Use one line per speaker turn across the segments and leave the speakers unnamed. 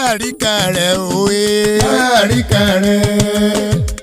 Báríkà rẹ̀ òye.
Báríkà rẹ̀.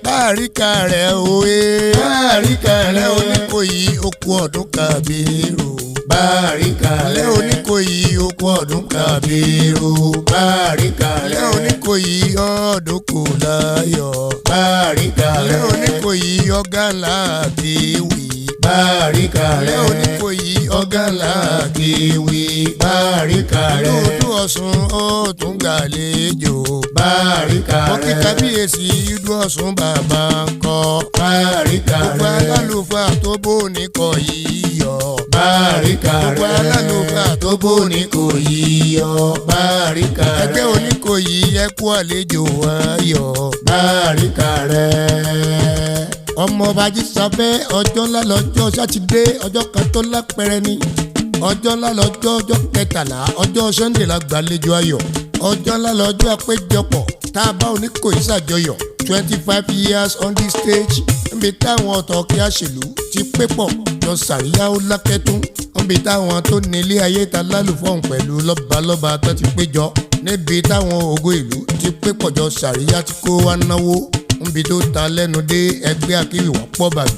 Báríkà rẹ̀ òye.
Báríkà
Lẹ́
rẹ̀.
Oníkòyí okú ọdún Kàbírù.
Báríkà
Lẹ́
rẹ̀.
Oníkòyí okú ọdún Kàbírù.
Báríkà
Lẹ́
rẹ̀.
Oníkòyí ọdún kò láyọ̀.
Báríkà
Lẹ́
rẹ̀.
Oníkòyí ọ̀gá ńlá kéwì.
Báríkà
Lẹ́
rẹ̀.
Oníkòyí ọ̀gá ńlá kéwì.
Báríkà rẹ̀.
Ìlú Ọ̀ṣun ó tún gbàlejò.
Báríkà
Wọ́n kí
rẹ̀.
kábíyèsí ìlú Ọ̀ṣun bàbá ń kọ́.
Báríkà
Gbogbo
rẹ̀.
alálùfáà tó bó ní kọ yìí yọ.
Báríkà
Gbogbo
rẹ̀.
alálùfáà tó bó ní kò yìí yọ.
Báríkà rẹ̀.
Ẹgbẹ́ Oníkòyí ẹ kú àlejò ayọ̀.
Báríkà rẹ̀.
Ọmọọba Jísafẹ́, ọjọ́ ńlá lọ́jọ́ Sátidé, ọjọ́ kan tó lápẹrẹ ni. Ọjọ́ ńlá lọ́jọ́, ọjọ́ 13, ọjọ́ Sunday la gbàlejò ayọ̀. Ọjọ́ ńlá lọ́jọ́ àpéjọpọ̀ tá a bá Oníkòyí ṣàjọyọ̀ 25 years on the stage, níbi táwọn ọ̀tọ̀ kí a ṣèlú ti pé pọ̀ jọ sàríyá ó lákẹ́tún, níbi táwọn tó nílé ayé ta lálùfọ́hùn pẹ̀lú lọ́balọ́ba tó ti péjọ, níbi táwọn ògo ìlú ti pé pọ̀ jọ sàríyá tí kó wá náwó, níbi tó ta lẹ́nu dé, ẹgbẹ́ akéwì wọ́n pọ̀ bàbí.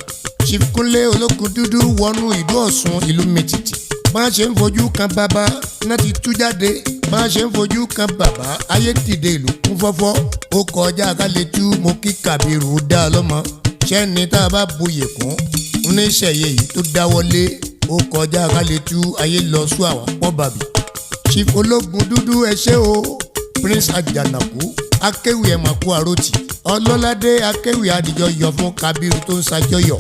Chief Kúnlé Olókun Dúdú wọnú ìlú Ọ̀ṣun, ìlú mìtìtì. Bá a ṣe ń fojú kan bàbá náà ti tú jáde, bá a ṣe ń fojú kan bàbá, ayé dìde, ìlú kún fọ́fọ́, ó kọjá ká lè tú. Mo kí Kàbírù dá a lọ́mọ sẹ́ni tá a bá buyè kún oníṣẹ̀yẹ yìí tó dáwọ́lé, ó kọjá ká lè tú, ayé lọ sú àwọn pọ̀ bàbí. Chief Ológun Dúdú, ẹ ṣé o. Prince Ajanaku akéwì, ẹ̀ máa kú àròtì. Ọlọ́ládé akéwì, àdìjọ yọ fún Kábírù tó ń ṣàjọyọ̀.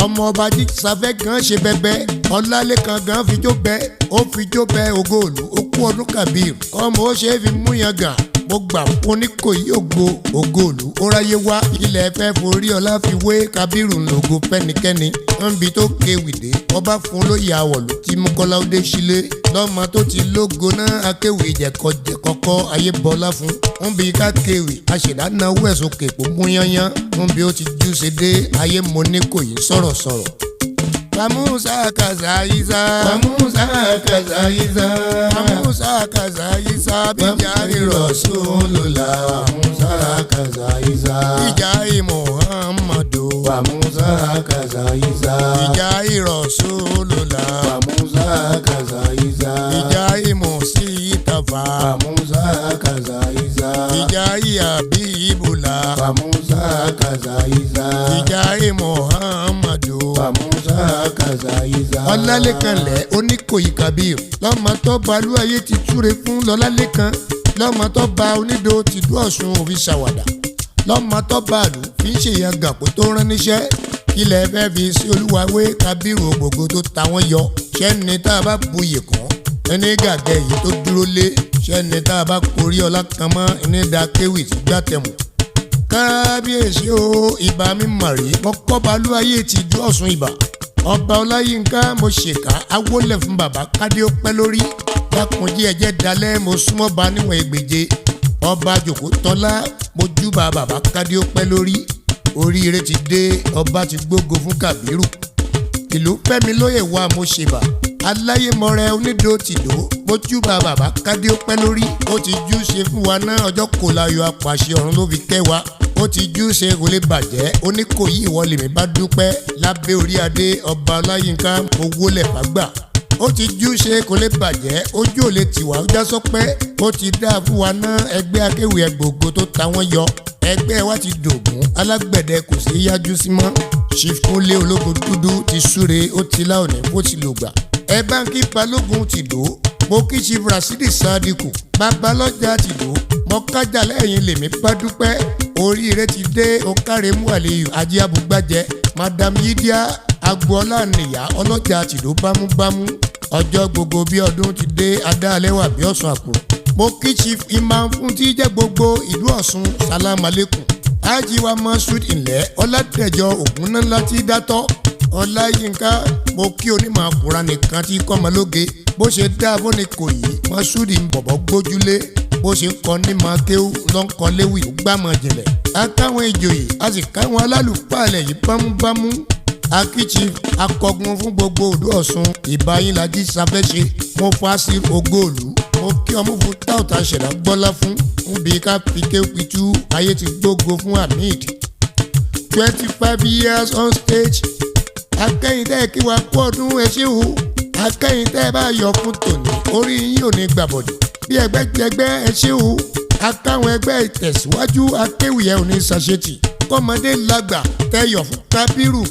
Ọmọ ọba Jísafẹ́ gan ṣe bẹbẹ, Ọlálẹ́kan gan fijó bẹ, ó fijó bẹ ògo òlù. Ó kú ọdún Kábírù, ọmọ ó ṣe é fi mú yan gàn. Mo gbà fún Oníkòyí, ògo ògo òlù ó ráyé wá. Ilẹ̀ fẹ́ forí ọlá fi wé Kábírù ńlògo fẹ́nikẹ́ni nbi tó kéwìdé. Ọba fún lóye àwọ̀lù tí Mú Kọ́lá ó dé sílé lọ́mọ tó ti lógo náà, akéwì jẹ̀kọ̀jẹ̀kọ̀kọ́ ayé bọ́lá fún nbi ká kéwì aṣèdánáwó ẹ̀sùn kèpò mú yányán nbi ó ti jú ṣe dé ayé. Mo ní kò yí sọ̀rọ̀sọ̀rọ̀. Famusa kaza isa.
Famusa kaza isa.
Famusa kaza isa bija.
Rasulullah. Famusa kaza isa.
Bija Muhammadu.
Famusa kaza isa.
Bija Rasulullah.
Famusa kaza isa.
Bija Musitafa.
Famusa kaza isa.
Bija Habibula.
Famusa kaza isa.
Bija Muhammadu.
Famusa kaza isa.
Ọlálẹ́kan lẹ̀ Oníkòyí Kabir, lọ́mọ tó balú ayé ti túre fún lọ́lálẹ́kan, lọ́mọ tó ba onídò tìlú Ọ̀ṣun òfin ṣàwàdà, lọ́mọ tó bá àlù fi ń ṣèyàn gàpò tó rán níṣẹ́. Ilẹ̀ fẹ́ fi sí olúwawé Kabiru gbogbo tó ta wọ́n yọ. Ṣẹ́ni tá a bá buyè kàn ẹni gàgẹ́ yìí tó dúró lé, ṣẹ́ni tá a bá korí ọlá kan mọ́ ẹni da kéwì tí gbàtẹ̀mù. Kábíyèsí o, ìbà mi mọ̀rí mọ́kọ́ balúwayé ti ju Ọ̀ṣun, ìbà ọba Ọláyínká. Mo ṣèkà awólẹ̀ fún bàbá, kádé ó pẹ́ lórí. Dákunjí ẹ̀jẹ̀ dalẹ̀, mo súnmọ́ ba níwọ̀n ẹgbẹ̀je. Ọba jòkó tọ́lá, mo júbà bàbá, kádé ó pẹ́ lórí. Oríire ti dé, ọba ti gbógo fún Kàbírù. Ìlú fẹ́mi lóye wa, mo ṣèbà aláyémọrẹ onídò tìdó, mo júbà bàbá, kádé ó pẹ́ lórí. Ó ti jú ṣe fún wa náà, ọjọ́ kò láyọ̀, apàṣẹ ọ̀run ló fi kẹ́ wa. Ó ti jú ṣe, kò lè bàjẹ́. Oníkòyí, ìwọ lèmi bá dúpẹ́ lábẹ́ orí adé ọba Ọláyínká, mo wólẹ̀ fàgbà. Ó ti jú ṣe, kò lè bàjẹ́, ojú ò lè tiwa, ó já sọpẹ́. Ó ti dá fún wa náà, ẹgbẹ́ akéwì ẹgbògo tó ta wọ́n yọ, ẹgbẹ́ wa ti dògún alágbẹ̀dẹ, kò sí yájú sí mọ́. Chief Kúnlé Ológun Dúdú ti súre, ó ti láòní bó ti lò gbà. Ẹ bá ń kí Balógun ti dò. Mo kí Chief Rasidi Sadiku babalọ́jà ti dò. Mo kájà lẹ́yìn lèmi bá dúpẹ́. Oríire ti dé, ọ̀kárẹ̀ mú àlejò ajé abúgbàjẹ́. Madam Yidia Agboola nìyá ọlọ́jà tìdó bámúbámú. Ọjọ́ gbogbo bí ọdún ti dé, adáalẹ́wà bí ọ̀sùn àkùrọ̀. Mo kí Chief Imam fún tí jẹ́ gbogbo ìlú Ọ̀ṣun, salam aleikum. Ajiwa Moshood ilẹ̀ Ọládẹ̀jọ Ògúnnáńlá tí dátọ́ Ọláyínká. Mo kí onímọ̀ àkùrà nìkan tí kọ́mọlóge bó ṣe dá fóni kò yí. Moshood ń bọ̀bọ̀ gbójúlé, bó ṣe ń kọ́ ní makéwù ló ń kọ́ léwì, ó gbàmọ̀ jìnlẹ̀. A káwọn ìjòyè, a sì káwọn alálùpàlẹ̀ yìí bámúbámú. Akíchi akọgun fún gbogbo òdu Ọ̀ṣun, ìbáyín lají sáfẹ́ṣe. Mo fa sí ogóòlù mo. Mo kí ọmú fún táwùtà ṣẹ̀dá gbọ́lá fún nbí ká fi kéwìtú ayé ti gbógo fún Hamid. 25 years on stage. Akẹ́yìn tẹ́ kí wa kú ọdún, ẹ ṣé o. Akẹ́yìn tẹ́ bá yọ fún tòní, orí yín ò ní gbàbọ̀dì. Bí ẹgbẹ́ jẹgbẹ́, ẹ ṣé o. Akáwọn ẹgbẹ́ ìtẹ̀síwájú akéwìyẹ ò ní ṣàṣetì. Kọ́mọdé lágbà tẹ́yọ̀ fún Kábírù,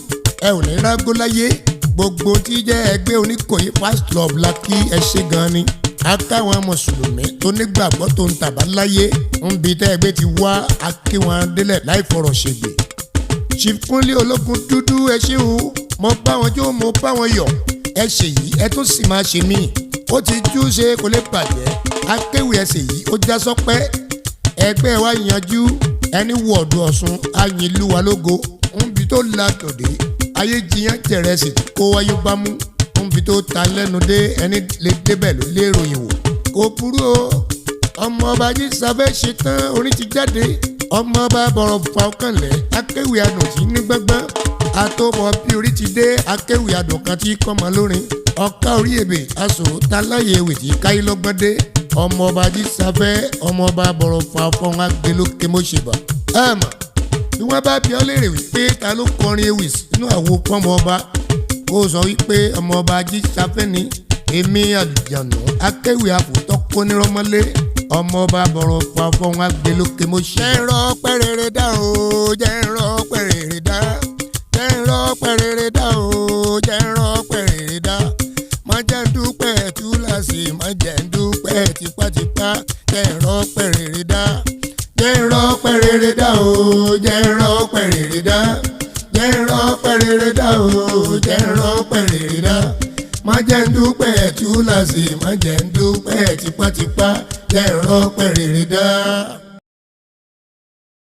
ẹ ò ní rágóláyé. Gbogbo tí jẹ́ ẹgbẹ́ Oníkòyí Fans Club la kí, ẹ ṣé gan ni. Akáwọn mùsùlùmí tó nígbàgbọ́ tó ń tàbá láyé ń bi tẹ́ ẹgbẹ́ ti wá, akéwọn délẹ̀ láì fọ̀rọ̀ ṣègbè. Chief Kúnlé Ológun Dúdú, ẹ ṣé o. Mo bá wọn jó, mo bá wọn yọ̀. Ẹ ṣe yìí, ẹ tún sì máa ṣe míì. Ó ti jú ṣe, kò lè bàjẹ́. Akéwì, ẹ ṣe yìí, ó já sọpẹ́. Ẹgbẹ́ wa yanjú ẹni wọ̀ọ̀dù Ọ̀ṣun ayinlúwa lógo nbi tó la tòde ayé jiyàn tẹ̀rẹ̀sì kó wáyé bámú nbi tó ta lẹ́nu dé, ẹni lè débẹ̀ ló lè ròyìn wò. Kò burú o. Ọmọ ọba jísàfẹ́ ṣe tán, orin ti jáde. Ọmọ ọba bọ̀rọ̀ fà ọkànlẹ̀, akéwì adùn tí ní gbọ́ngbọ́n àtòbọ̀ bí orí ti dé. Akéwì adùn kan tí kọ́mọ lórin ọ̀ká orí ebè aṣòro taláyé ewì tí káyé lọ́gbọ́n dé. Ọmọ ọba jísàfẹ́, ọmọ ọba bọ̀rọ̀ fà fọ́n agbélókè mọ́ṣẹ̀bà. Ẹ mọ̀ bí wọ́n bá bi ọ́ léèrè wípé ta ló kọrin ewì sínú àwo pọ́nmọ ọba, kó sọ wípé ọmọ ọba jísàfẹ́ ni. Èmi àlùjànù akéwì àfòtọ́ kónírọ́mọ́lé, ọmọ ọba bọ̀rọ̀ fà fọ́n agbélókè mọ́ṣẹ̀. Jẹ́ ń rọ́ pẹ́rẹ́rẹ́ dá o, jẹ́ ń rọ́ pẹ́rẹ́rẹ́ dá, jẹ́ ń rọ́ pẹ́rẹ́rẹ́ dá o, jẹ́ ń rọ́ pẹ́rẹ́rẹ́ dá. Má jẹ́ ń dúpẹ́ túláàsì, má jẹ́ ń dúpẹ́ tipátipá, jẹ́ ń rọ́ pẹ́rẹ́rẹ́ dá. Jẹ́ ń rọ́ pẹ́rẹ́rẹ́ dá o, jẹ́ ń rọ́ pẹ́rẹ́rẹ́ dá, jẹ́ ń rọ́ pẹ́rẹ́rẹ́ dá o, jẹ́ ń rọ́ pẹ́rẹ́rẹ́ dá. Má jẹ́ ń dúpẹ́ túláàsì, má jẹ́ ń dúpẹ́ tipátipá, jẹ́ ń rọ́ pẹ́rẹ́rẹ́ dá.